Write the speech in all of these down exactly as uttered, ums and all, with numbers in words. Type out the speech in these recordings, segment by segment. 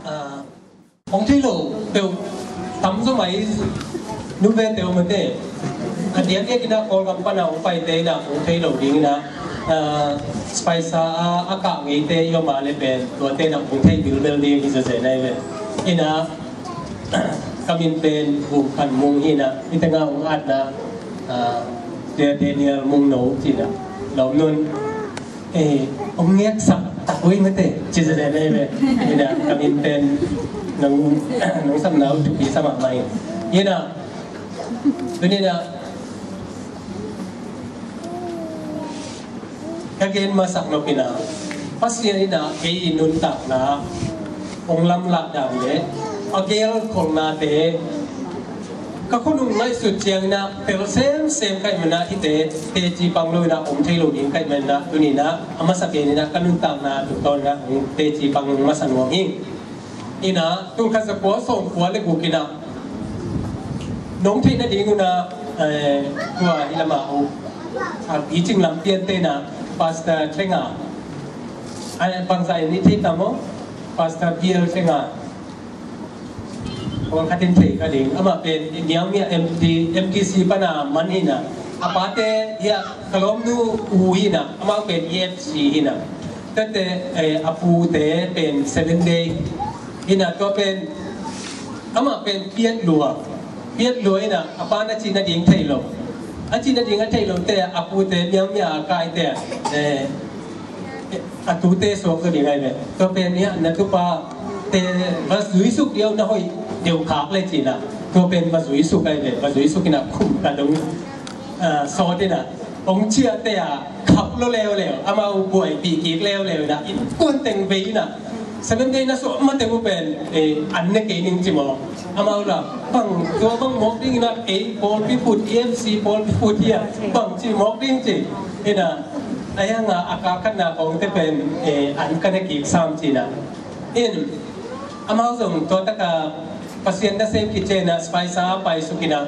Ah, hong thei lo peuh tam zaw mai, nu ve teuh mate. A diakdiak in ah Kawlgam pan a hong paite in ah hong thei lo ding in ah, ah, Spicer a, a kah ngeite i om a leh pen tuate in ah hong thei bilbel ding hi zawzen ahi ve. In ah ka min pen Vum Khan Mung hi in ah, hih teng ah hong atna, ah, Daniel Mung No ci in ah, lawm nun, eh, hong ngeksak tak uh hi mate, ci zawzen ahi ve. In ah ka min pen nong, nong samna uh thupi sa mahmah ing. In ah, tuni in ah ka gen masak nop in ah, Pasian in ah kei i nuntakna hong lamlah dan leh a gelkholhnate ka khonung ngaihsut ciangin ah pel semsem ka hih manin ah hihte teci pang lo in ah om thei lo ding ka hih manin ah, tuni in ah a masa pen in ah ka nuntakna tungtawn in ah hong teci pang masa nuam ing. In ah, tul khat za kua sawm kua le guk in ah nong theih nading un ah, eh, tua hih lam ah uh, a, Picing lam piante in ah Pastor Thlenga, a, bangzah in i thei tam maw? Pastor Bial Thlenga. Pawlkhat in thei kha ding. Amah pen Niangmia M T, M T C pan a man hi in ah, a pate hiah ka lawmnu u hi in ah, amau pen E F C hi in ah. Tuate, eh, a pute pen Seven Day hi in ah, tua pen amah pen piat lua, piat lua hi in ah, a pa'n a cih nading thei lo. A cih nading a thei lote a pute Niangmia a kaite, eh, a tute suak zaw ding ahi ve. Tua pen hiah na tupate va zuisuk deuh, na hoih deuh khak le ci in ah, tua pen va zuisuk ahi ve. Va zuisuk in ah khum ka dong, ah, sawt in ah hong ciahte a khap lo leuleu, amau buaipih kik leuleu in ah, innkuan teng vei in ah, Seven Day na suah mateng uh pen, eh, an ne kei ning ci maw? Amau la, bang, tua bang mawk ding in ah, ei pawlpi phut, E F C pawlpi phut hi a, bang ci mawk ding ci. In ah, a hiang a, a kah khatna khawngte pen, eh, an ka ne kik sam ci in ah. In, amau zong tua tak a Pasian nasem khit ciangin ah Spicer a paisuk in ah,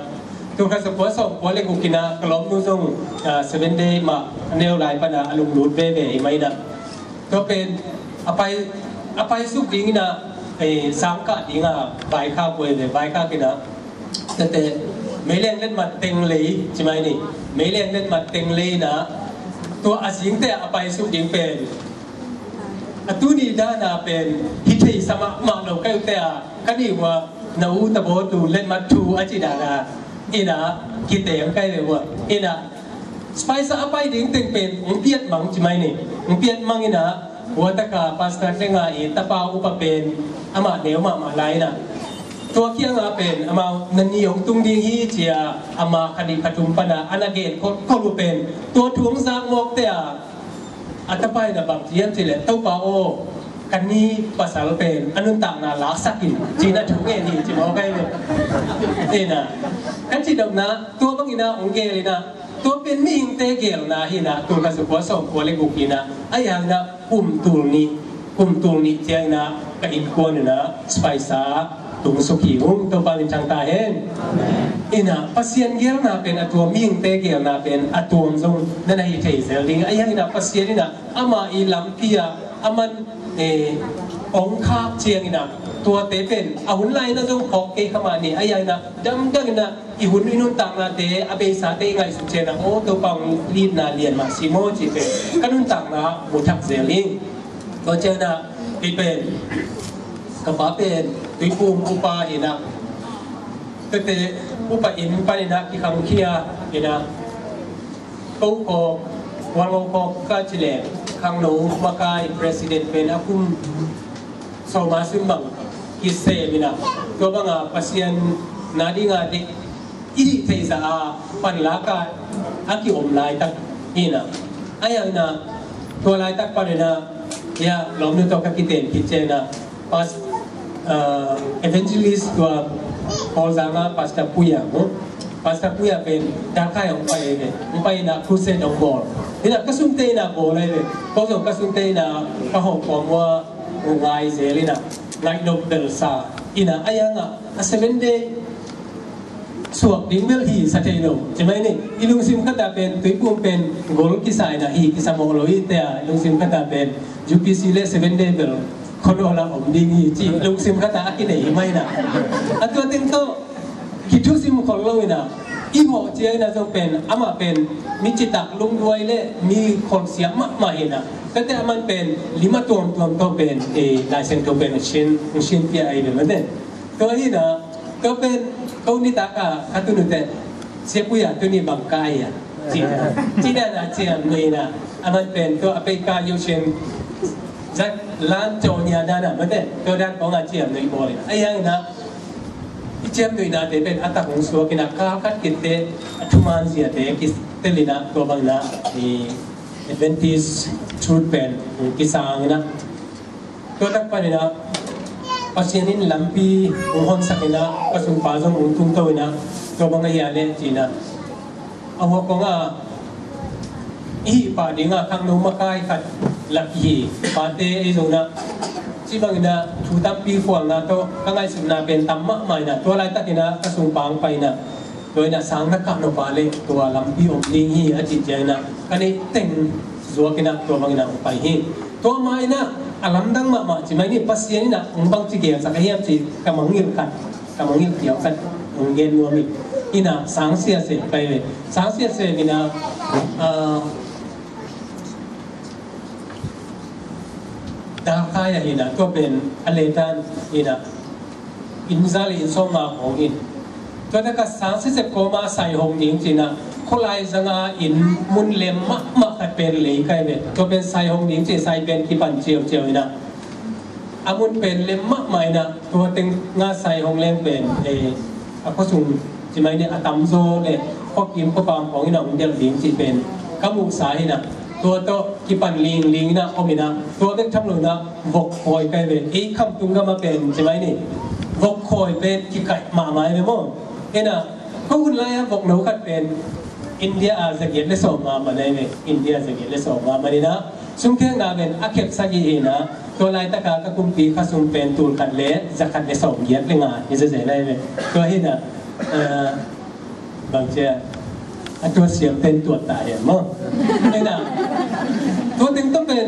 tul khat za kua sawm kua le guk in ah ka lawmnu zong, ah, Seven Day mah a neu lai pan a a lunglut veve hi mah in ah. Tua pen a pai, a paisuk ding in ah, eh, sang kah ding a vaikhak uh hi ve, vaikhak in ah. Tuate, meileng letmat teng lei ci mai ni. Meileng letmat teng lei in ah, tua a singte a paisuk ding pen, a tuni dan a pen hi thei sa mahmah lo ka hihte a, ka nih uh a, na u ta baw tu letmat thu a ci dan a, in ah kiteng ka hi ve uh a. In ah Spicer a pai ding teng pen hong piat mang ci mai ni. Hong piat mang in ah, hua tak a Pastor Thlenga i tapa upa pen amah neu mahmah lai in ah, tua kiang a pen amau na ni hong tung ding hi ci a, ama kha nih kha thum pan a a na gen kholhkholh uh pen, tua thu hong zak mawkte a, a tapa in ah bang ci hiam cih leh, Topa aw, ka ni pasal pen a nuntakna laksak in, ci in ah thu ngen hi ci mawk ahi ve. In ah, ka cih nopna, tua bang in ah hong gel in ah, tua pen mihingte gelna hi in ah, tul khat za kua sawm kua le guk in ah, a hiang in ah kum tul nih, kum tul nih ciang in ah ka innkuan in ah Spicer tung suk hi ung. Topa min thang ta hen. In ah Pasian gelna pen a tuam, mihingte gelna pen a tuam zong na na hi thei zel ding. A hiang in ah Pasian in ah ama i lampi a, aman, eh, hong khak ciang in ah, tuate pen a hun lai in ah zong phawk kei kha mah ni. A hiang in ah damdam in ah i hun i nuntaknate, a beisate i ngaihsut ciang in ah, aw, Topa hong litna lian mah si maw cih pen ka nuntakna mu thak zel ing. Tua ciang in ah kei pen ka pa pen Tuiphum upa hi in ah, tuate upa inn pan in ah kikhangkhia in ah, Ko Khawk, Walngo Khawk ka ci leh, khangno makai president pen a kum sawm a sung bang kisem in ah, tua bang a Pasian na ding a deih i hih theih zah a panlak a a ki-om laitak hi in ah. A hiang in ah tua laitak pan in ah, hiah lawmnu tawh ka kiten khit ciang in ah, Pas-, ah, Evangelist tua Kawlzang a Pastor Puya, no? Pastor Puya pen dalkhai hong pai ve, hong pai in ah crusade hong bawl. In ah ka sunte in ah bawl ahi ve. Ko zong ka sunte in ah ka hawm kawm uh a, ngai zel in ah, ngaih nop bel sa in ah, a hiang ah a Seven Day suak ding bel hi sa thei lo. Ci mai ni, i lungsim khat ah pen Tuiphum pen gol kisa in ah hi kisa mawk lo hi te a, i lungsim khat ah pen U P C le Seven Day bel khua lo la om ding hi ci lungsim khat a kinei hi mai na. A tua teng tawh kithusim khol lo ina, i hawh ciang ina zong pen amah pen mi citak lungduai le mi kholsiam mahmah hi na. Tate aman pen lima tuamtuam tawh pen, eh, Lai Siangtho pen hong sin, hong sin pia ahi ve mate. Tua hi na, tua pen ko nitak a ka tunu te, "Sia Pui a, tuni bang kai a?" ci, ci dan a ciam nuih na. Aman pen tua a pei ka yu sin zat lan caw nia dan a mate, tua dan kong a ciam nuih bawl ina. Ahi hang ina, i ciam nuih nate pen a tak hong suak ina, kal khat kitte a thuman ziate kitel ina, tua bang ina, i Adventist Truth pen hong kisang ina. Tua tak pan ina, Pasian in lampi hong honsak ina, ka sungpa zong hong tungto ina, tua bang a hia le ci ina. A huak kong a, i hih pah ding a khangno makai khat lak hi, pate ei zong na. Ci bang ina, thu tampi khualna tawh, ka ngaihsutna pen tam mahmah ina, tua laitak ina, ka sungpa hong pai ina. Tua ina sang na kah nop a le, tua lampi om ding hi, a cih ciang ina, ka neih teng zuak ina, tua bang ina hong pai hi. Tua ma ina, a lamdang mahmah ci mai ni, Pasian ina, hong bang ci gelsak a hiam ci, ka mangngilh khat, ka mangngilh kiau khat, hong gen nuam hi. Ina, sang sia se, pai ve. Sang sia se ina, ah, Dalkhai ah hi na, tua pen a letan hi na, inn za le inn sawm nga khawng hi. Tua tak a sang sisep kawma sai hong ding ci na, khualai zanga inn mun lem mahmah khat pen lei kai ve. Tua pen sai hong ding ci, sai pen kipan ciauciau hi na. A mun pen lem mahmah hi na, tua teng nga sai hong leng pen, eh, a khuasung ci mai ni a tamzaw le khuakim khuapam khawng hi na hong delh ding ci pen ka muhsa hi na. Tua tawh kipan lingling hi na om hi na, tua bek tham lo hi na vok khawi kai ve. Ei Khamtung gam a pen ci mai ni vok khawi pen kikaih mahmah hi ve maw. Hi na, ko hun lai a vok no khat pen India a zagiat le sawm nga man hi ve. India zagiat le sawm nga man hi na. Sumkhekna pen a khep sagih hi na, tua laitaka ka kumpi khasum pen tul khat le za khat le sawm giat le nga hi zezen lai ve. Tua hi na, eh, bang cia, a tua siam pen tua ta hian maw. Hi na, tua teng tawh pen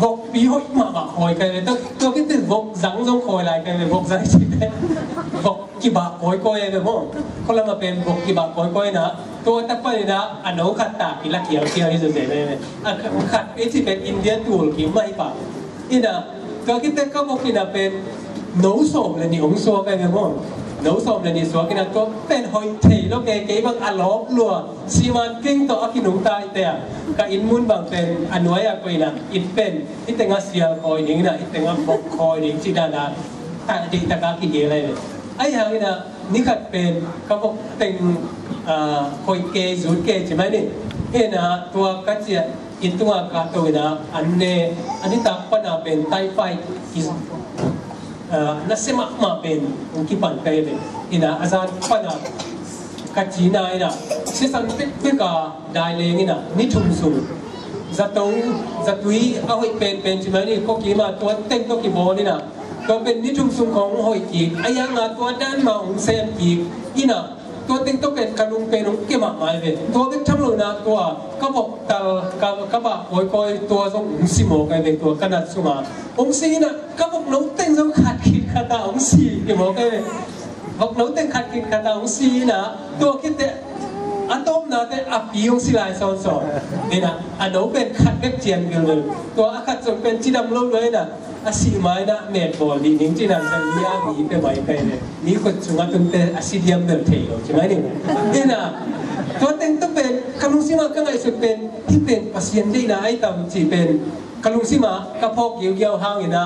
vokpi hoih mahmah khawi kai ve, tua, tua kite vok zang zong khawi lai kai ve, vok zang ci pen vok kibah kawikawi e ve maw. Khualama pen vok kibah kawikawi na, tua tak pan hi na, a no khat ta kila kialkial hi zezen ve ve. A khat, khat i ci pen India tul kim mah hi pa. Hi na, tua kite ka vok hi na pen no sawm le nih hong suak e ve maw. No sawm le nih suak hi na, tua pen hoih thei lo kei, kei bang a lawp lua. Siman king tawh a kinungta i te a. Ka inn mun bang pen a nuai a koih na, inn pen hi teng a sial khawi ding hi na, hi teng a vok khawi ding ci dan a, ta ding taka kigel lai ve. Ahi hang hi na, ni khat pen ka vok teng, ah, hoih kei, zut kei ci mai ni. Hi na, tua ka ciah inn tunga kahto hi na, an ne, a nitak pan a pen typhoid, ah, nasia mahmah pen hong kipan kai ve. Hi na, a zan pan a ka ci na hi na, sisan pekpek a dai leng hi na, ni thum sung zato, zatui a hoih penpen ci mai ni, khuakim a tua teng tawh kibawl hi na, tua pen ni thum sung khawng hoih kik, a yang a tua dan ma hong sem kik hi na, tua teng tawh pen ka lung pen hong kia mahmah hi ve. Tua bek tham lo hi na, tua ka vok tal, ka, ka bah kawikawi tua zong hong si mawk hi ve, tua ka nat sung a hong si hi na, ka vok no teng zong khat khit khat a hong si hi mawk hi ve. Vok no teng khat khit khat a hong si hi na, tua khit teh a tawpna teh a pi hong si lai sawnsawn hi na, a no pen khat bek cian vilvil. Tua a khat zong pen cidam lo lua hi na, a sih mai na met bawl dih ning ci na, zan li a mi pe mai kai le, mi khut sung a tun teh a si diam bel thei lo ci mai ni. Hi na, tua teng tawh pen ka lungsim a ka ngaihsut pen, hih pen Pasian deihna ahi tam ci pen ka lungsim a ka phawk giugiau hang hi na,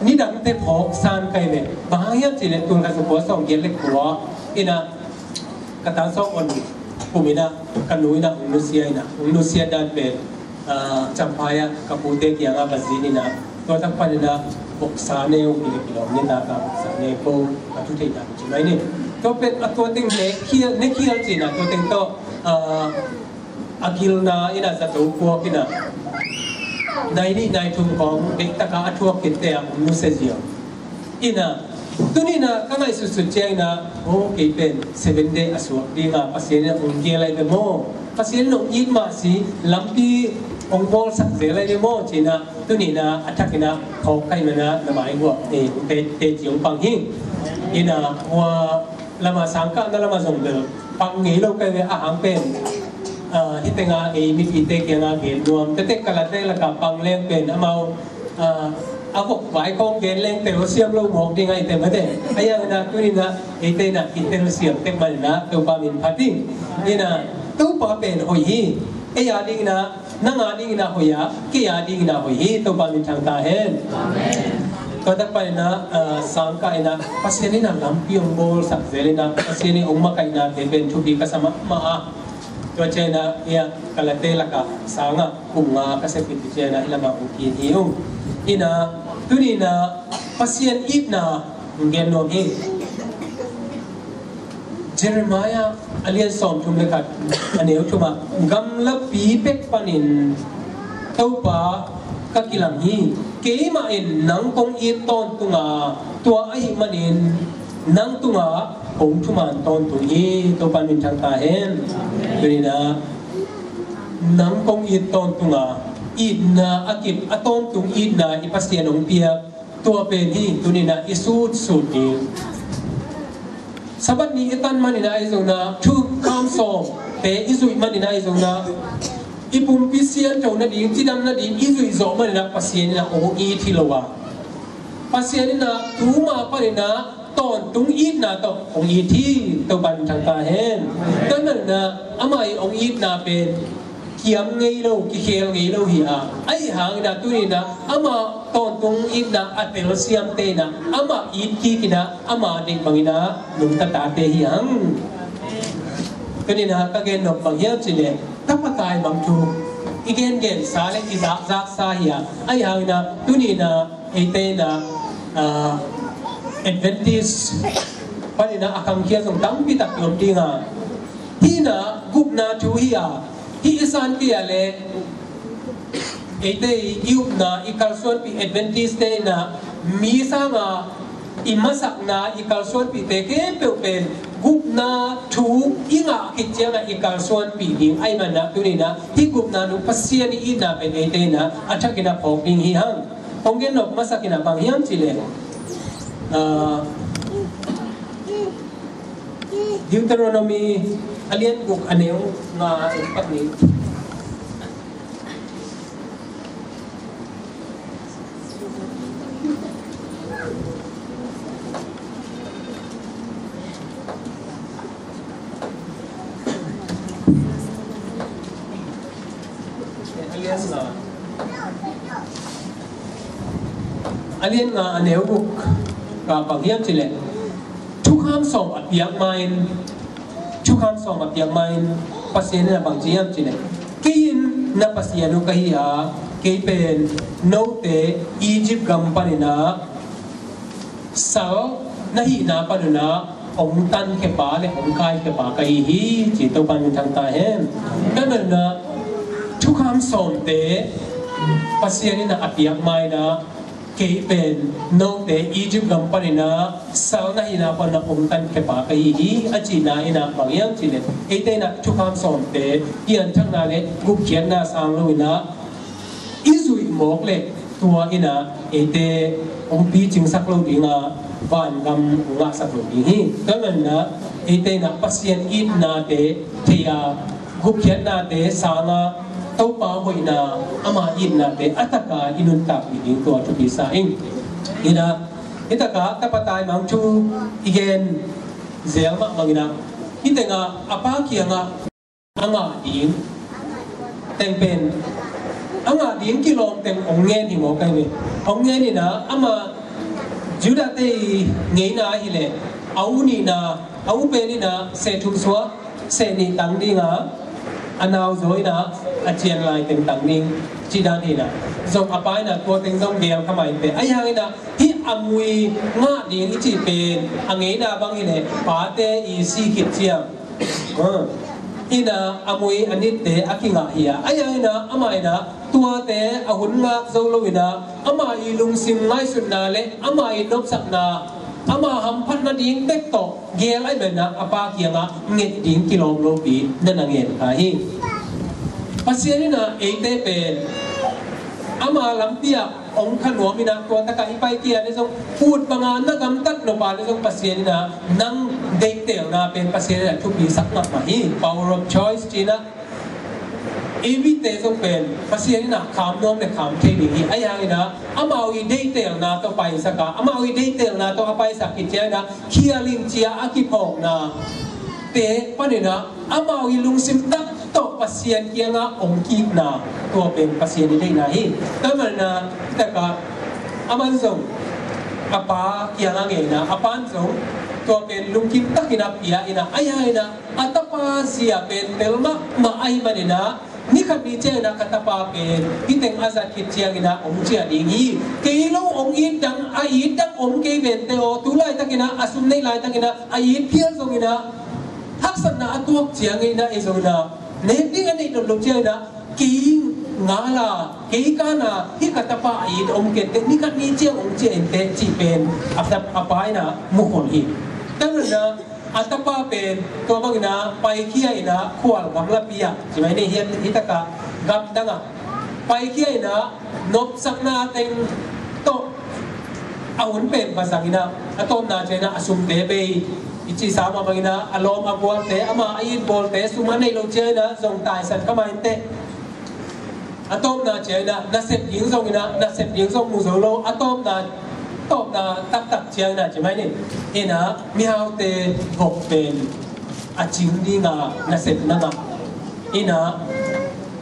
nidangte phawk san kai ve. Bang hang hiam ci le, tul khat za kua sawm giat le kua hi na, ka tan sawm on kum hi na, ka nu hi na hong nusia hi na, hong nusia dan pen, ah, Champhai ah ka pute kiang a va zin hi na, tua tak pan hi na voksa ne uh hi le kilawm ni ta ka voksa ne ko, a thu theihna ci mai ni. Tua pen a tua teng ne khial, ne khial ci na, tua teng tawh, ah, a gilna hi na zato puak hi na, nai nih nai thum khawng deih taka a thuak khit teh a hong nusia ziau hi na. Tuni na ka ngaihsutsut ciang hi na, oh, kei pen Seven Day a suak ding a Pasian in hong gel lai ve maw. Pasian in hong it mah si, lampi hong bawlsak zel lai ni maw, ci-in ah, tuni-in ah a thakin ah phawk ka hih manin ah na mai guak, eh, te, teci hong pang hi. In ah, hua lamah, sangkahna lamah zong bel pang ngei lo ka hi ve, a hang pen, ah, hih tengah ei mipite kiangah gen nuam, tektek Kalate lakah pang leng pen amau, ah, a vok vai khawng gen leng telsiam lo mawk ding ahih teh mate. Ahi hangin ah tuni-in ah eite in ah kitelsiam tek manin ah Topa min phat hi. In ah, Topa pen hoih hi. Ei a dingin ah, nang a dingin ah hoih a, kei a dingin ah hoih hi. Topa min thang ta hen. Amen. Tua tak panin ah, ah, sangkah in ah Pasian in ah lampi hong bawlsak zel in ah, Pasian in hong makaihnate pen thupi ka sa mahmah a. Tua ciangin ah, hih Kalate lakah sangah kum nga ka sep khit ciangin ah hih lamah hong kikin hi ung. In ah, tuni-in ah Pasian itna hong gen nuam hi. Jeremiah a lian sawmthum le khat, a neu thumah, gamlapi pek panin Topa ka kilang hi. Keimah in nang kong it tawntung a, tua ahih manin nang tungah kong thuman tawntung hi. Topa min thang ta hen. Tuni-in ah nang kong it tawntung a, itna a kip, a tawntung itna i Pasian hong piak, tua pen hi tuni-in ah i sutsut ding. Sabbath ni i tan manin ah ahi zongin ah, thukham sawmte i zuih manin ah ahi zongin ah, i pumpi siangtho nading, cidam nading i zuih zawh manin ah Pasian in ah hong it hi lo a, Pasian in ah tuma panin ah tawntung itna tawh hong it hi. Topa min thang ta hen. Tua manin ah amah i hong itna pen kiam ngei lo, kikhel ngei lo hi a, ahi hangin ah tuni-in ah amah tawntung itna a telsiamte in ah amah it kik in ah ama deih bangin ah nungta tate hi hang. Tuni-in ah ka gen nop bang hiam cih leh, tapa taimang thu i gengensa le i zakzaksa hi a, ahi hangin ah tuni-in ah eite in ah, ah, Adventist panin ah a khangkhia zong tampi tak i om ding a, hih in ah gupna thu hi a, hih i san kei a leh eite i upna, i kalsuanpih, Adventist-te in ah mi sangin i masakna, i kalsuanpihte khempeuh pen gupna thu i ngah khit ciangin i kalsuanpih ding ahih manin ah tuni-in ah hih gupna nung Pasian i itna pen eite in ah a thakin ah phawk ding hi hang. Hong gen nop masak in ah bang hiam cih leh, ah, Deuteronomy a lian guk, a neu nga, a neu nga. A lian nga, a neu guk, ka bang hiam cih leh, thukham sawm a piak ma-in, thukham sawm a piak ma-in Pasian in ah bang ci hiam cih leh, kei in na Pasian uh ka hi a, kei pen note Egypt gam panin ah sal na hihna panun ah hong tankhia pa le hong kaikhia pa ka hi hi, ci. Topa min thang ta hen. Tua manin ah thukham sawmte Pasian in ah a piak ma-in ah, kei pen note Egypt gam panin ah sal na hihna panun ah hong tankhia pa ka hi hi, a cihna in ah bang hiam cih leh, eite in ah thukham sawmte pianthakna le gupkhiatna sang lo-in ah i zuih mawk leh tua in ah eite hong picingsak lo ding a, vangam hong ngahsak lo ding hi. Tua manin ah eite in ah Pasian itnate thei a, gupkhiatnate sang a, Topa hoihna, ama itnate a tak a i nuntakpih ding tua thupi sa ing. In ah, hih tak ah tapa taimang thu i gen zel mah bangin ah, hih tengah a pa kiangah a ngah ding teng pen, a ngah ding kilawm teng hong ngen hi mawk ahi ve. Hong ngen in ah, ama Judah-te i ngeina ahih leh, a u nihna, a u pen in ah seh thum suak, seh nih tang ding a, a nau zaw in ah a cian lai teng tang ding, cih dan hi in ah. Zong a pa in ah tua teng zong gel kha mai in teh. Ahi hangin ah hih a mui ngah ding i cih pen a ngeina bang hi leh, pate i sih khit ciang, ah, in ah a mui a nitte a kingah hi a. Ahi hangin ah amah in ah tuate a hun ngak zo lo-in ah, ama i lungsim ngaihsutna le ama i nopsakna, ama hamphatna ding bek tawh gel ahih manin ah a pa kiangah nget ding kilawm lopi na na ngen kha hi. Pasian in ah eite pen ama lampi ah hong kha nuam in ah, tua tak ah i pai kei a leh zong, ut bang a na gamtat nop a leh zong, Pasian in ah nang deihtelna pen Pasian in ah thupisak mahmah hi. Power of choice ci-in ah, i mite zong pen Pasian in ah kham nuam leh kham thei ding hi. Ahi hangin ah amau i deihtelna tawh paisak a, amau i deihtelna tawh a paisak khit ciangin ah, khial in ci-a a kiphawknate panin ah amau i lungsim tak tawh Pasian kiangah hong kikna, tua pen Pasian i deihna hi. Tua ahih manin ah, tak ah, aman zong a pa kiangah ngen a, a pa'n zong tua pen lungkim takin a pia in ah, ahi hangin ah a tapa zia pen tel mahmah ahih manin ah, ni khat ni ciangin ah ka tapa pen hih teng a zat khit ciangin ah hong ciah ding hi. Kei lo hong it dang, a it dang om kei vente aw, tu laitakin ah, a sum neih laitakin ah a it phial zongin ah, haksatna a tuak ciangin ah, ei zongin ah nek ding a neih nawnlo ciangin ah, kei ngal a, kei kan a, hih ka tapa a it om kei inteh, ni khat ni ciang hong ciah inteh, cih pen a tap, a pa in ah mukhol hi. Tua ahih manin ah a tapa pen tua bangin ah paikhia in ah, khual gamlapi ah, ci mai ni, hih, hih tak ah gamdang ah paikhia in ah, nopsakna teng tawh a hun pen va zang in ah, a tawpna ciangin ah a sumte bei, i cihsa mah bangin ah a lawm a gualte, ama a it bawlte sum a neih loh ciangin ah zong taisan kha mah inteh. A tawpna ciangin ah nasep ding zongin ah, nasep ding zong mu zo lo. A tawpna, tawpna taktak ciangin ah, ci mai ni, in ah mihaute vok pen a cing ding a nasep na ngah. In ah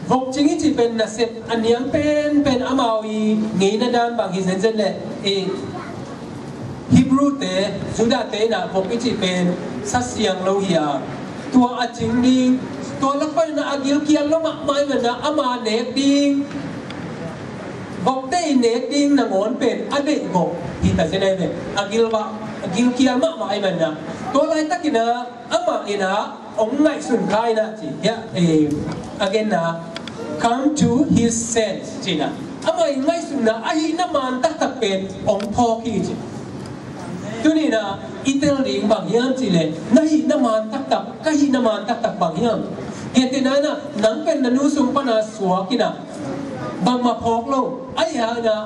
vok cing i cih pen nasep a niam penpen, amau i ngeina dan bang hi zenzen leh, i Hebrew-te, Judah-te in ah vok i cih pen sa siang lo hi a, tua a cing ding, tua lak panin ah a gilkial lo mahmah ahih manin ah ama nek ding, vokte i nek ding nangawn pen a deih vok hi ta zen ahi ve. A gil va, a gilkial mahmah ahih manin ah, tua laitakin ah amah in ah hong ngaihsun kha in ah, ci hi a, eh, a genna, come to his sense, ci-in ah, amah i ngaihsutna, a hihna man taktak pen hong phawk hi, ci. Tuni-in ah i tel ding bang hiam cih leh, na hihna man taktak, ka hihna man taktak bang hiam? Gentehna-in ah, nang pen na nu sung pan a suak in ah, bangmah phawk lo. Ahi hangin ah,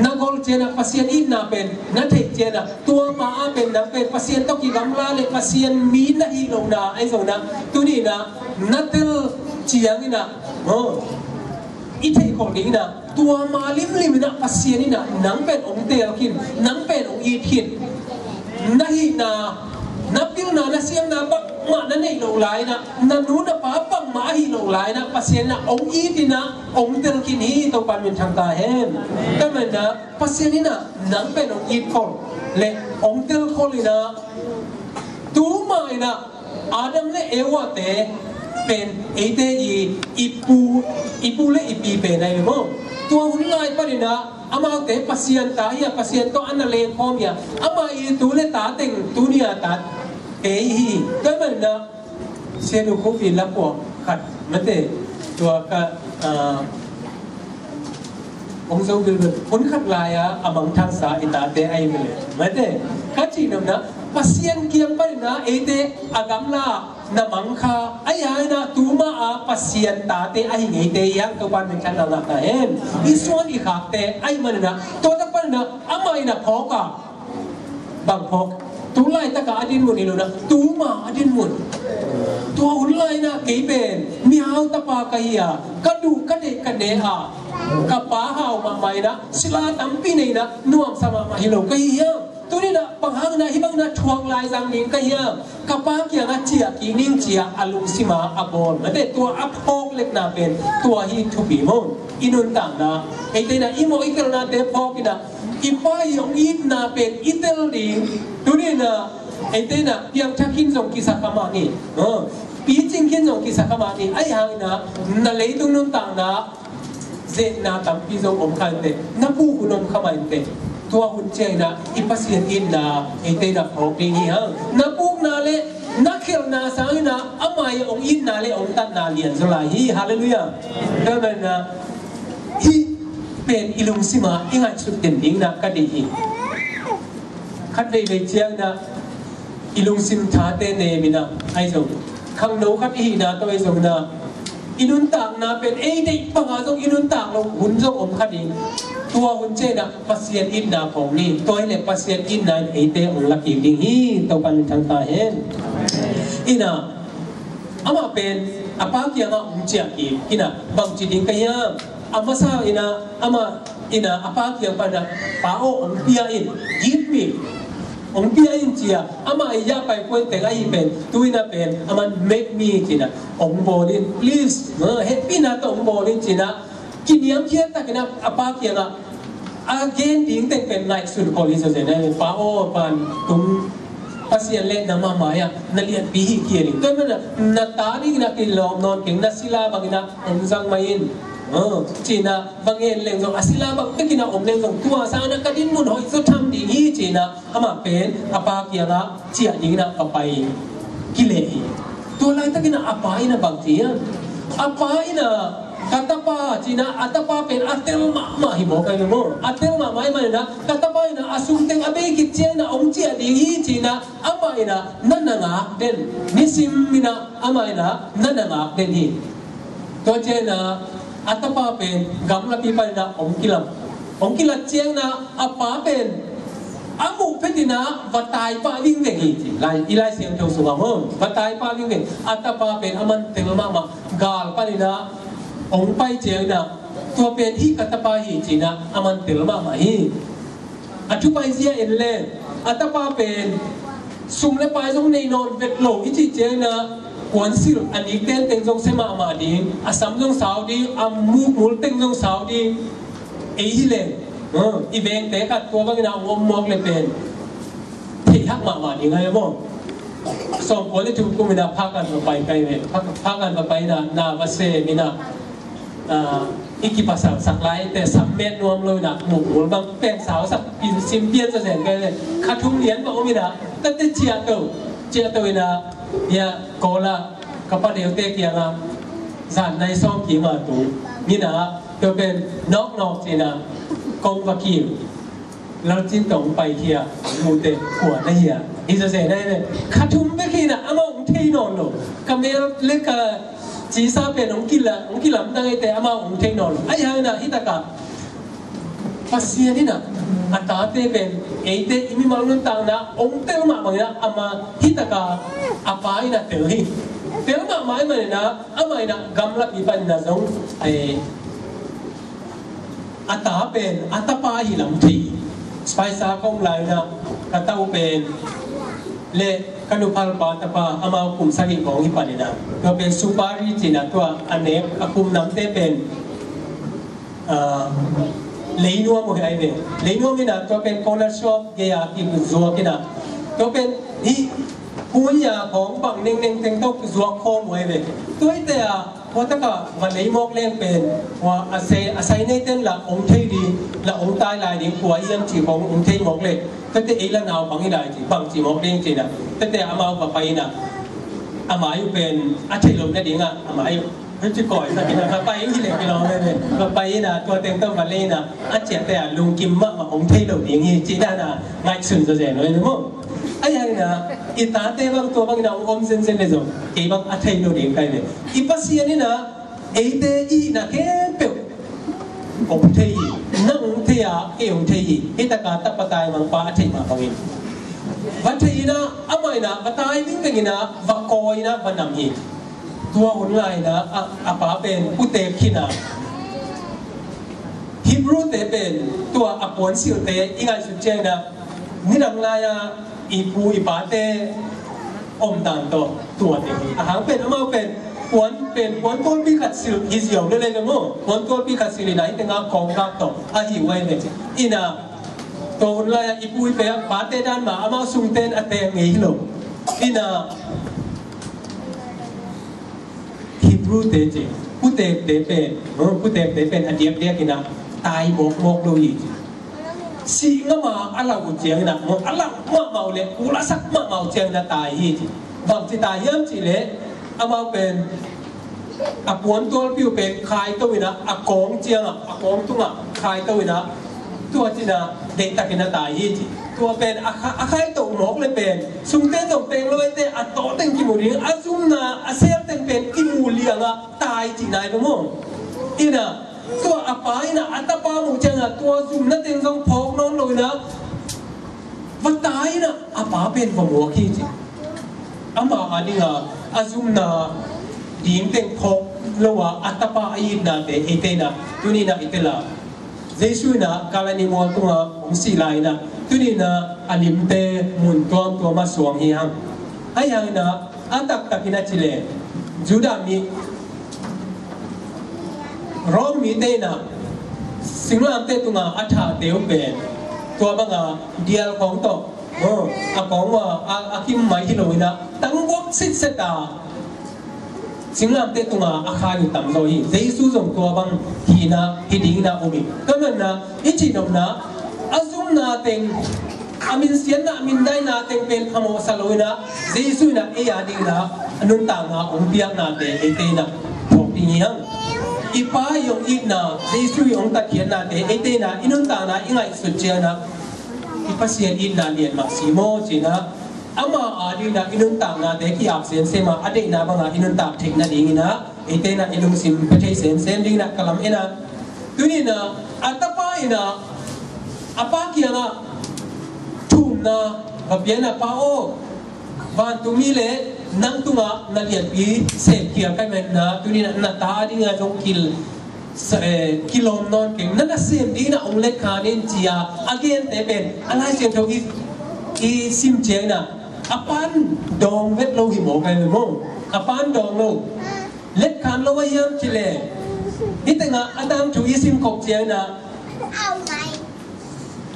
na gol ciangin ah Pasian itna pen na theih ciangin ah, tua ma-a pen nang pen Pasian tawh kigamla leh Pasian mi na hih lohna ahi zongin ah, tuni-in ah na tel ciangin ah, oh, i theih khol dingin ah, tua ma limlim in ah Pasian in ah nang pen hong teel khin, nang pen hong it khin. Na hihna, na pilna, na siamna bangmah na neih loh lai-in ah, na nu na pa bangmah ahih loh lai-in ah, Pasian in ah hong it in ah, hong tel khin hi. Topa'n minthang ta hen. Tua ahih manin ah Pasian in ah nang pen hong it khol leh hong tel khol in ah, tu ma-in ah Adam leh Eva-te pen eite i, i pu, i pu leh i pi pen ahi ve maw. Tua hun lai panin ah amaute Pasian ta hi a, Pasian tawh a na lengkhawm hi a, ama i tu leh ta teng tuni-a tate hi. Tua ahih manin ah Sia Nu Khup i lapuak khat, mate, tua ka, ah, hong zo bilbel, hun khat lai-a a mangthangsa i tate ahi ve leh, mate, ka cih nopna, Pasian kiang panin ah eite a gamla na mang kha, ahi hangin ah tu ma-a Pasian tate ahi ngeite hi hang. Topa'n minthang ngah ta hen. I suan i khakte ahih manin ah, tua tak panin ah amah in ah phawk a, bang phawk? Tu laitak a a dinmun hi lo-in ah, tu ma a dinmun. Tua hun lai-in ah kei pen mihau tapa ka hi a, ka duh ka deih ka ne a, ka pa hau mahmah in ah, sila tampi nei-in ah, nuamsa mahmah hi lo ka hi hiam? Tuni-in ah bang hangin ah hih bangin ah thuak laizang ding ka hiam? Ka pa kiangah ciah kik ning, ci-a a lungsim a a bawl, mate, tua a phawk lekna pen tua hi thupi maw. I nuntakna, eite in ah i mawh i khelhnate phawk in ah, i Pa i hong itna pen i tel ding. Tuni-in ah eite in ah piangthak khin zong kisa kha mah ni, picing khin zong kisa kha mah ni. Ahi hangin ah na leitung nuntakna, zehna tampi zong om kha inteh, na puk hun om kha mah inteh. Tua hun ciangin ah i Pasian itna eite in ah phawk ding hi hang. Na pukna leh na khelhna sangin ah ama i hong itna leh hong tatna lianzaw lai hi. Halleluiah. Tua ahih manin ah hih pen i lungsim ah i ngaihsut den dingin ah ka deih hi. Khat veivei ciangin ah i lungsim thate nem in ah, ahi zong, khangno khat i hihna tawh ahi zongin ah, i nuntakna pen ei deih bangah zong i nuntak loh hun zong om kha ding. Tua hun ciangin ah Pasian itna khawng ni. Tua hileh Pasian itna in eite hong la kik ding hi. Topa min thang ta hen. Ina, amah pen a pa kiangah hong ciah kik. Ina, bangci ding ka hiam? A masa ina, amah ina a pa kiang pan ah, "Pa aw, hong pia in, give me. Hong pia in," ci-a, amah i ya pai puan teng ahi pen, tu ina pen, aman, "Make me," ci-in ah hong bawl in, "Please." Ha, hehpihna tawh hong bawl in, ci-in ah kiniamkhiat takin ah a pa kiangah a gen ding teng pen ngaihsun khol hi zawzen ah, "Pa aw, pan tung Pasian le nangma mai-ah na lianpi hi kei ding. Tua ahih manin ah na ta dingin ah kilawm nawn keng, na sila bangin ah hong zang mai in." Ha, ci-in ah va ngen leng zong, a sila bang bekin ah om leng zong, "Tua sangin ah ka dinmun hoih zaw tham ding hi," ci-in ah amah pen a pa kiangah ciah dingin ah va pai kileh hi. Tua laitakin ah a pa in ah bang ci hiam? A pa in ah, "Ka tapa," ci-in ah, a tapa pen a tel mahmah hi mawk ahi maw? A tel mahmah ahih manin ah ka tapa in ah a sung teng a bei khit ciangin ah hong ciah ding hi, ci-in ah amah in ah na na ngak den. Nisim in ah amah in ah na na ngak den hi. Tua ciangin ah a tapa pen gamlapi panin ah hong kilam. Hong kilat ciangin ah a pa pen a muh phetin ah va tai pah vingveng hi, ci. Lai, i Lai Siangtho sungah maw, va tai pah vingveng. A tapa pen aman tel mahmah, gal panin ah hong pai ciangin ah, "Tua pen hih ka tapa hi," ci-in ah aman tel mahmah hi. A thu paizia en leng, a tapa pen sum le pai zong nei nawn vet lo i cih ciangin ah, puansilh a nik tenteng zong sia mahmah ding, a sam zong sau ding, a mukmul teng zong sau ding. Ei hi leng, ha, i vengte khat tua bangin ah hong om mawk le pen theihhak mahmah ding ahi maw? Sawmkua le thum kumin ah Phakkan va pai kai ve. Phak-, Phakkan va pai in ah na va sem in ah, ah, i kipasal sak laite sam met nuam lo in ah, mukmul bang pen sau sak, sim pian zawzen kai ve. Kha thum lian va om in ah, tate ciahto, ciahto in ah, ya, call ah, ka pa deute kiangah, zan nai sawm kim a tung. Min ah, tua pen, "Nawk nawk," ci-in ah kong va kim. Lalcin tawh hong paikhia, mute kua na hia? Hi zawzen ah hi ve. Kha thum bek hi in ah, amah hong thei nawn lo. Ka mel le ka cisa pen hong kila, hong kilamdang eite, amah hong thei nawn lo. Ahi hangin ah, hih takah Pasian in ah a tate pen, eite i mimal nuntakna hong tel mah bangin ah, amah hih takah a pa in ah tel hi. Tel mahmah ahih manin ah, amah in ah gamlapi panin ah zong, eh, a ta pen a tapa hi lam thei. Spaisa kong lai-in ah, ka ta uh pen le ka nuphalpa tapa, amau kum sagih khawng hi panin ah, tua pen supari ci-in ah, tua a nek a kum namte pen, ah, leinuam uh hi ai ve. Leinuam in ah, tua pen corner shop gei-a kizuak in ah, tua pen hih kunya khawng bang nengneng teng tawh zuak khawm uh ai ve. Tua hi te ah, tua takah va lei mawk leng pen, tua a sai, a sai neite'n lah hong thei ding, lah hong tai lai ding, kua hiam cih khawng hong thei mawk leh, tua te ei lah naupang hi lai ci, bang ci mawk ding ci-in ah. Tua te amau va pai in ah, a mai uh pen a theih loh nadingah, a mai uh hei ci kawikawi in ah, va pai hi leh kilawm ve. Va pai in ah, tua teng tawh va lei in ah, a ciahte ah lungkim mahmah, hong thei lo ding hi cih dan ah ngaihsun zawzen uh ai ve maw. Ahi hangin ah, i tate bang tua bangin ah hong om zenzen leh zong, kei bang a thei lo ding ka hi ve. I Pasian in ah eite i hihna khempeuh hong thei hi. Nang hong thei a, kei hong thei hi. Hih takah tapa taimangpa a theih mah bangin, va thei in ah, amah in ah va tai vingveng in ah, va kawi in ah, va nam hi. Tua hun lai-in ah, a, a pa pen putek khin a, Hebrew-te pen tua a puansilhte i ngaihsut ciangin ah, nidang lai-a i pu i pate omdan tawh tuate hi. A hang pen amau pen puan, pen puantualpi khat silh hi ziau lel ai ve maw. Puantualpi khat silh in ah, hih tengah kawngkak tawh a hi uh ai ve. In ah, tua hun lai-a i pu i pate dan mah, amau sungte'n a teng ngei hi lo. In ah, Hebrew-te ci, putekte pen, putekte pen a diakdiak in ah tai mawkmawk lo hi ci. Sih ngam a a lau uh ciangin ah, a lau mahmah uh leh, kul a sak mahmah uh ciangin ah tai hi ci. Bang ci tai hiam cih leh, amau pen a puantualpi uh pen khaito in ah, a kawng ciangah, a kawng tungah khaito in ah, Tua cina deihtakin a tai hi ci. Tua pen a kha, a khai toh mawk le pen sungte tawh teng lo ete a tawh teng kimu ding, a zumna a sel teng pen kimu lianga tai ci nai lo maw? Ina tua a pa ina a tapa muh cianga tua zumna teng zong phawk nawn lo ina va tai ina a pa pen va muak hi ci. Ama a dinga a zumna ding teng phawk lo a a tapa a itnate eite ina tuni ina i tel a Jesu ina Kalvari mual tunga hong sih lai ina tuni ina a limte mun tuamtuam a suang hi hang. Ahi hang ina a taktakin a ci le Judah mi Rom mite ina singlamteh tunga a thahte uh pen tua banga dial khawng tawh, oh, a kawng uh a, a kim mai hi lo ina tangbuak sitset a singlamteh tunga a khai uh tam zaw hi. Jesu zong tua bang hi ina hi ding ina um hi. Tua manna i cihnopna a zumna teng a minsiatna a mindaina teng pen phamawhsa lo ina Jesu ina ei a ding ina a nuntakna hong piaknate eite ina phawk ding hi hang. I Pa i hong itna Jesu i hong tatkhiatnate eite ina i nuntakna i ngaihsut ciangina i Pasian itna lian mah si maw cina ama a ding ina i nuntaknate ki-ap semsem a a deihna banga i nuntak theih nading ina eite ina i lungsim pia thei semsem ding ina ka lam ina tuni ina a tapa ina a pa kiangah thumna va pia ina pa aw, vantungmi le nang tungah na lianpi semkhia ka hih manin ah tuni ina na ta dingah zong kil sa, eh, kilawm nawn keng, na nasem dingin ah hong letkhan in ci-a a gente pen a Lai Siangtho i, i sim ciangin ah a pan dawng vet lo hi maw, ka hi maw? A pan dawng lo. Letkhan lo a hiam cih leh hih tengah a tangthu i sim khop ciangin ah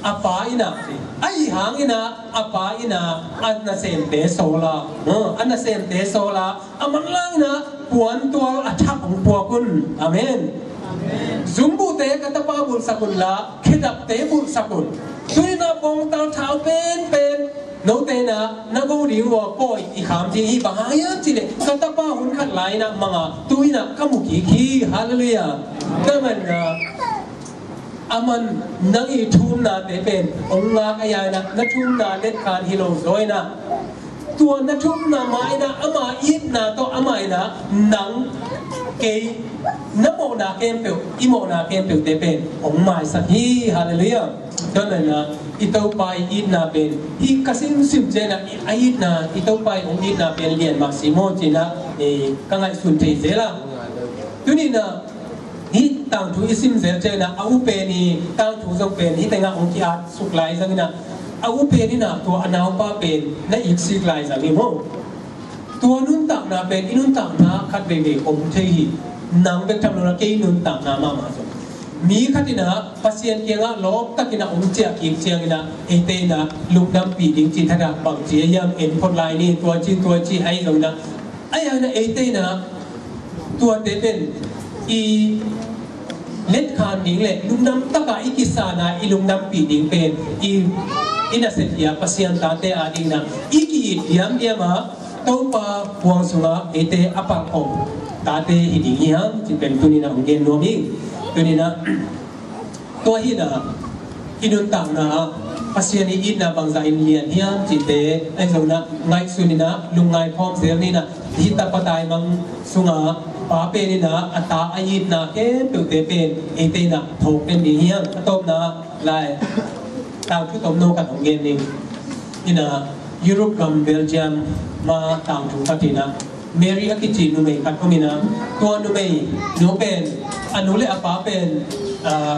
a pa in ah, ahi hangin ah a pa in ah a nasemte sawl a, a nasemte sawl a, a manlang in ah puantual a thak hong puak un. Amen. Zungbuhte ka tapa bulhsak un la, khedapte bulhsak un. Tu-in ah bawngtal thau penpen note in ah na go ding uh a pawi i kham ding hi. Bang hang hiam cih leh ka tapa hun khat lai in ah mang a, tu-in ah ka mu kik hi. Halleluiah. Tua manin ah a man nang i thumnate pen hong ngak a, ahi hangin ah na thumna letkhan hi lo zaw in ah tua na thumna mah in ah ama itna tawh amah in ah nang, kei, na mawhna khempeuh, i mawhna khempeuhte pen hong maisak hi. Halleluiah. Tua manin ah i Topa i itna pen hih ka simsim ciangin ah a itna, i Topa i hong itna pen lian mah si maw cih in ah, eh, ka ngaihsun thei zel a. Tuni in ah hih tangthu i sim zel ciangin ah a u pen i tangthu zong pen hih tengah hong ki-at suk lai zangin ah a u pen in ah tua a naupa pen na iksik lai zang hi maw? Tua nuntakna pen i nuntakna khat veivei om thei hi. Nang bek tham lo in ah kei nuntakna mahmah zong mi khat in ah Pasian kiangah lawptakin ah hong ciah kik ciangin ah eite in ah lungdampih ding cih thadah bangci a hiam en phot lai ni, tua ci tua ci ahi zongin ah, ahi hangin ah eite in ah tuate pen i letkhan ding le lungdam taka i kisana i lungdampih ding pen i, i nasia khia Pasian tate a dingin ah i ki-it diamdiam a Topa huang sungah eite a palkhawm tate hi ding hi hang cih pen tuni in ah hong gen nuam hi. Tuni in ah tua hi in ah i nuntakna ah Pasian i itna bangzah in lian hiam cihte ahi zongin ah ngaihsun in ah lungngai khawm zel ni in ah, hih tapa taimang sungah pa pen in ah a ta a itna khempeuhte pen eite in ah thawh pen ding hi hang. A tawpna lai tangthu tomno khat hong gen ning. In ah Europe gam Belgium mah tangthu khat in ah Mary a kici numei khat om in ah, tua numei nu pen a nu le a pa pen, ah,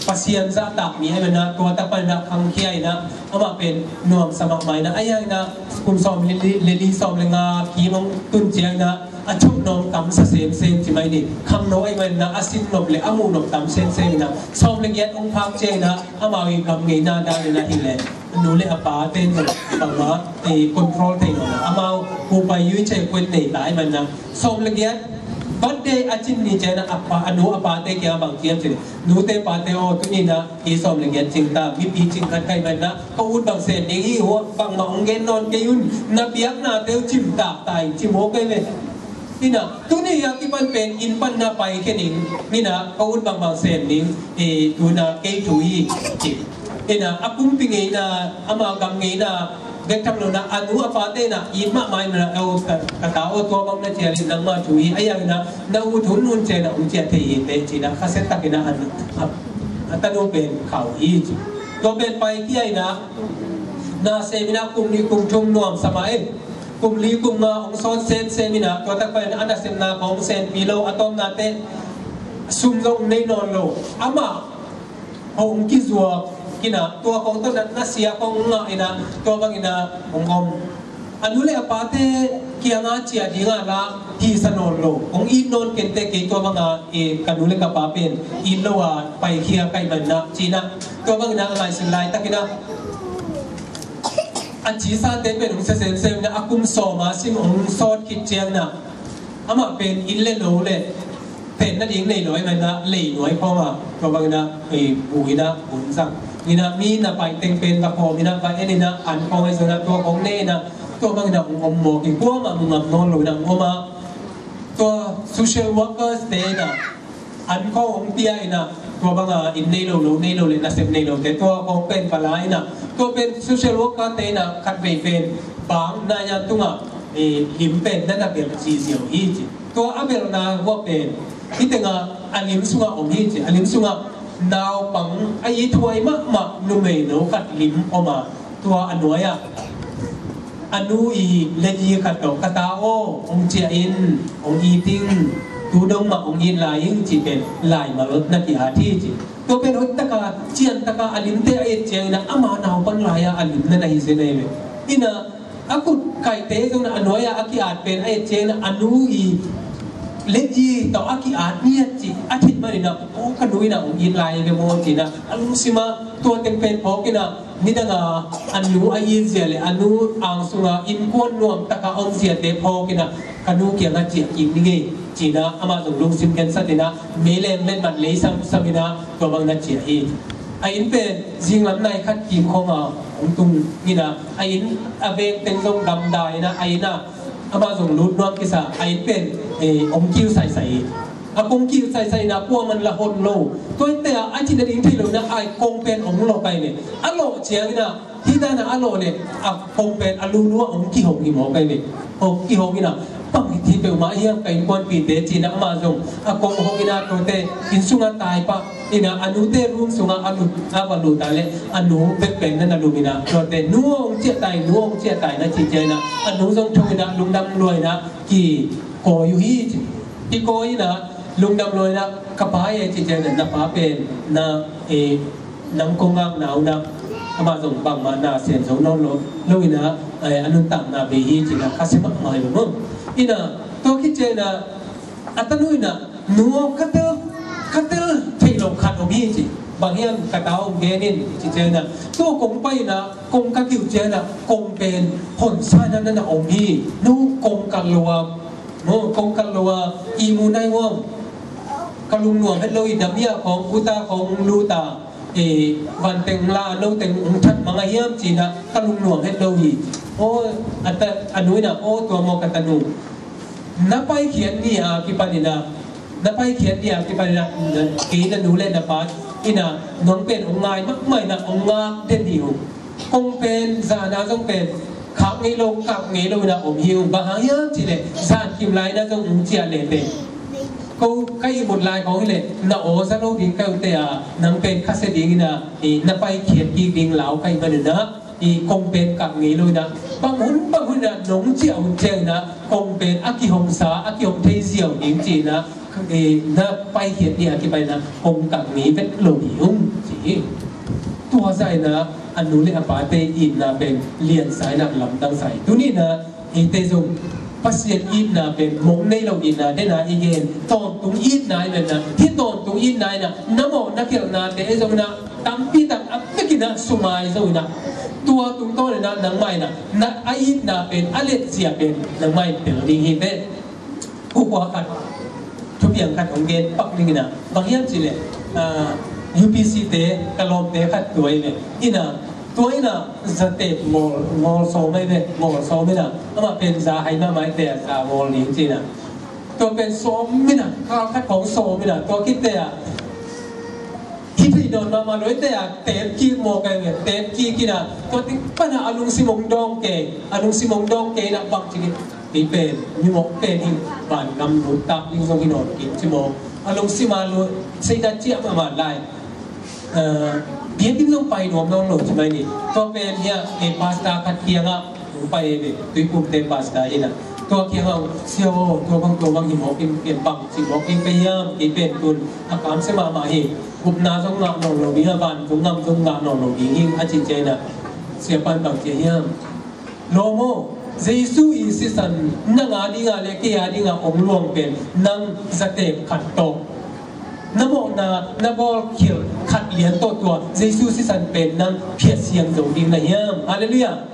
Pasian zahtak mi ahih manin ah tua tapa in ah khangkhia in ah amah pen nuamsa mahmah in ah, ahi hangin ah kum sawm le li, le li sawm le nga kim hong tun ciangin ah a thup nawng tamsa semsem ci mai ni. Khangno ahih manin ah a sin nop le a muh nop tam semsem in ah sawm le giat hong phak ciangin ah amau i gam ngeina dan in ah hi leh a nu le a pate in zong bangmah, eh, control thei lo. Amau kupai yui che kuit nei ta ahih manin ah sawm le giat birthday a cin ni ciangin ah a pa, a nu a pate kiangah bang ci hiam cih leh, nute pate aw, tuni in ah kei sawm le giat cing ta, mipi cing khat ka hih manin ah ka ut bang sem ding hi. Hua bangmah hong gen nawn kei un. Na biaknate uh cimtak ta in, ci mawk kei ve. Ina, tuni a kipan pen inn pan na paikhia ning, ina, ka ut bangbang sem ning, e, tuna kei thu hi, ci. Ina, a kumpi ngeina, ama gam ngeina, bek tham lo na, a nu a pate na, it mahmah ina, e, ka, ka ta aw tua bang na cial in nangma thu hi, a yang ina, na ut hun hun ciang na hong ciah thei hi teh, ci na, khasia tak ina, an, a, a tanu pen khau hi, ci. Tua pen paikhia ina, na sem ina, kum nih kum thum nuam sa mah e. Kum li kum nga hong sawt semsem ina, tua tak pen a nasepna khawng hong senpi lo, a tawpna teh sum zong nei nawn lo. Amah hong kizuak ina, tua khawng tawh na, nasia khawng ngah ina, tua bang ina hong om. A nu le a pate kianga ciah dinga la hisa nawn lo. Hong it nawn kei teh kei tua banga, e, ka nu le ka pa pen it lo a paikhia ka hih man ina, ci ina, tua bang ina a ngaihsun laitak ina a cisate pen hong sia semsem ina, a kum sawm a sim hong sawt khit ciang ina, amah pen inn le lo le pen nading nei lo ahih man ina, lei nuai khawng a, tua bang ina, e, bu ina, bu zang ina, mi na pai teng pen va khawm ina, va en ina, an khawng ahi zong ina, tua khawng ne ina, tua bang ina hong om mawk hi, kuamah mu ngam nawn lo ina hong om a, tua social workers te ina an khawng hong pia ina, tua banga inn nei lo, lo nei lo le nasep nei lo te, tua khawng pen va la ina, tua pen social worker te ina khatvei pen bang na yan tunga, e, lim pen na na belh ziauziau hi, ci. Tua a belhna hua pen hih tenga a lim sunga om hi, ci. A lim sunga naupang a ithuai mahmah numei no khat lim om a, tua a nuai ah a nu i leji khat tawh, ka ta aw, hong ciah in, hong it ing, tu dong mah hong it lai ing, ci pen laimal na ki-at hi, ci. Tua pen hoih taka, cian taka a limte a et ciang ina, ama naupang lai-a a lim na na hi zen ahi ve. Ina, a khut kaihte zong ina a nuai-a a ki-at pen a et ciang ina, a nu i leji tawh a ki-at ngiat, ci. A theih man ina, aw, ka nu ina hong it lai ve maw, ci ina, a lungsim ah tua teng pen phawk ina, nidanga a nu a it zia le a nu ang sunga innkuan nuam taka om ziate phawk ina, ka nu kiangah ciah kik ning ei, ci ina, amah zong lungsim khensat ina, meilem letmat lei samsam ina, tua bang na ciah hi. A inn pen zinglam nai khat kim khawng a hong tung ina, a inn a veng teng zong gamdai ina, a inn ah amah zong lut nuam kisa, a inn pen, eh, hong kiu saisai hi. A kong kiu saisai ina, kuaman la hon lo. Tua hi teh a, a cih nading thei lo ina, a kong pen hong lawh kai ve. A lawh ciang ina, hih dan a a lawh le, a kong pen a lulu ah hong kihong hi mawk ahi ve. Hong kihong ina, bang hi peuhmah hiam ka innkuanpihte, ci ina, amah zong a kong hong ina, tuate inn sungah tai pah ina, a nute room sungah a lut, a va lut a le, a nu bek pen na na lum ina, tuate, nu hong ciah tai, nu hong ciah tai na ci ciang ina, a nu zong thong ina, lungdam lua ina, kikawi uh hi, ci. Kikawi ina, lungdam lua ina, ka pa e, ci ciang ina, na pa pen na, eh, nang kong ngakna uh ina, amah zong bangmah na sem zo nawn lo, lo ina, eh, a nuntakna bei hi, ci ina, khasia mahmah hi lo maw. Ina, tua khit ciang ina, a tanu ina, nu aw, ka tel, ka tel theih loh khat om hi, ci. Bang hiam, ka ta aw, hong gen in, ci ciang ina, tua kong pai ina, kong ka kiuh ciang ina, kong pen hon sa ina na na om hi. Nu, kong kal lo a, nu, kong kal lo a, ihmu nai uh am? Ka lungnuam het lo hi, dam hi a, khawng, guta khawng hong lut a, eh, van teng la, no teng hong that mang a hiam, ci ina, ka lungnuam het lo hi. Aw, a ta, a nu ina, aw, tua maw, ka tanu, na paikhiat ni a kipan ina, na paikhiat ni a kipan ina, kei na nu le na pa ina, nong pen hong ngai mahmah ina, hong ngak den hi uh. Kong pen, zan a zong pen, khak ngei lo, kap ngei lo ina om hi uh. Bang hang hiam cih leh, zan kim lai ina zong hong ciah le teh, ko ka ihmut lai khawng hi leh, na aw za lo ding ka hi uh teh a, nang pen khasia ding ina, i, na paikhiat kik ding lau ka hih man ina, i, kong pen kap ngei lo ina, bang hun, bang hun ina, nong ciah hun ciang ina, kong pen a kihong sa, a kihong thei ziau ding ci ina, i, na paikhiat ni a kipan ina, kong kap ngei vet lo hi ung, ci hi. Tua zah ina, a nu le a pate itna pen liansa ina, lamdangsa hi. Tuni ina, eite zong Pasian itna pen mong nei lo itna, den a i gen tawntung itna i ven ina, hih tawntung itna ina, na mawh na khelhnate zong ina, tampi tak a pek ina, sumai zo ina, tua tungtawn ina, nangmah ina, na a itna pen, a letzia pen, nangmah in tel ding hi teh. Pu kua khat, thupiang khat hong gen pak ning ina, bang hiam cih leh, ah, U P C te, ka lawmte khat tua hi ve. Ina, tua ina, za tep ngawl, ngawl sawm ahi ve, ngawl sawm ina, amah pen za hai mahmah hi teh a, za ngawl ding ci ina. Tua pen sawm in ah, kal khat khawng sawm in ah, tua khit teh ah, hih thei nawn mahmah lo, hih teh ah teep kik mawk e, teep kik in ah, tua teng pan ah a lungsim hong dawng kei, a lungsim hong dawng kei in ah, bangci kei pen, mi mawk pen hi, vangam lut tak ding zong hi nawn kei ci maw. A lungsim a lut, Satan ciah mahmah lai. Biakinn zong pai nuam nawn lo ci mai ni. Tua pen hiah, eh, pastor khat kiangah hong pai e ve, Tuiphumte pastor hi in ah. Tua kiangah, "Sia aw, tua bang, tua bang hi mawk ing, ken bangci mawk ing ka hiam, kei pen tun a kamsia mahmah hi. Gupna zong ngah nawn lo ding, a van zong ngam zong ngah nawn lo ding hi," a cih ciangin ah, sia pan bang ci hiam? Lawm aw, Jesu i sisan nang a dingah le kei a dingah hong luang pen nang zateek khat tawh, na mawhna, na bawlkhial khat lian tawh tua Jesu sisan pen nang phiat siang zo ding na hiam? Halleluiah.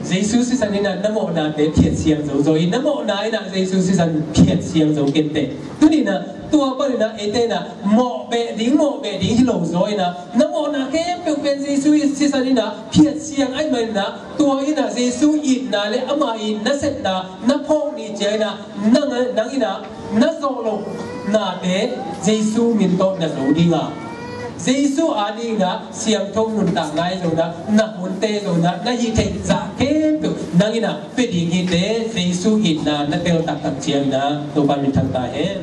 Jesu sisan in ah na mawhnate phiat siang zo zaw hi. Na mawhna in ah Jesu sisan phiat siang zo kei inteh. Tuni in ah tua pan in ah eite in ah mawh beh ding, mawh beh ding hi lo zaw in ah, na mawhna khempeuh pen Jesu sisan in ah phiat siang ahih manin ah, tua in ah Jesu itna le ama i nasepna na phawk ni ciangin ah, nang, nang in ah na zawh loh nate Jesu min tawh na zo ding a, Jesu a dingin ah siangtho nuntak ngai zong in ah, na hunte zong in ah, na hih theih zah khempeuh nang in ah pia ding hi teh, Jesu itna na tel taktak ciangin ah. Topa min thang ta hen.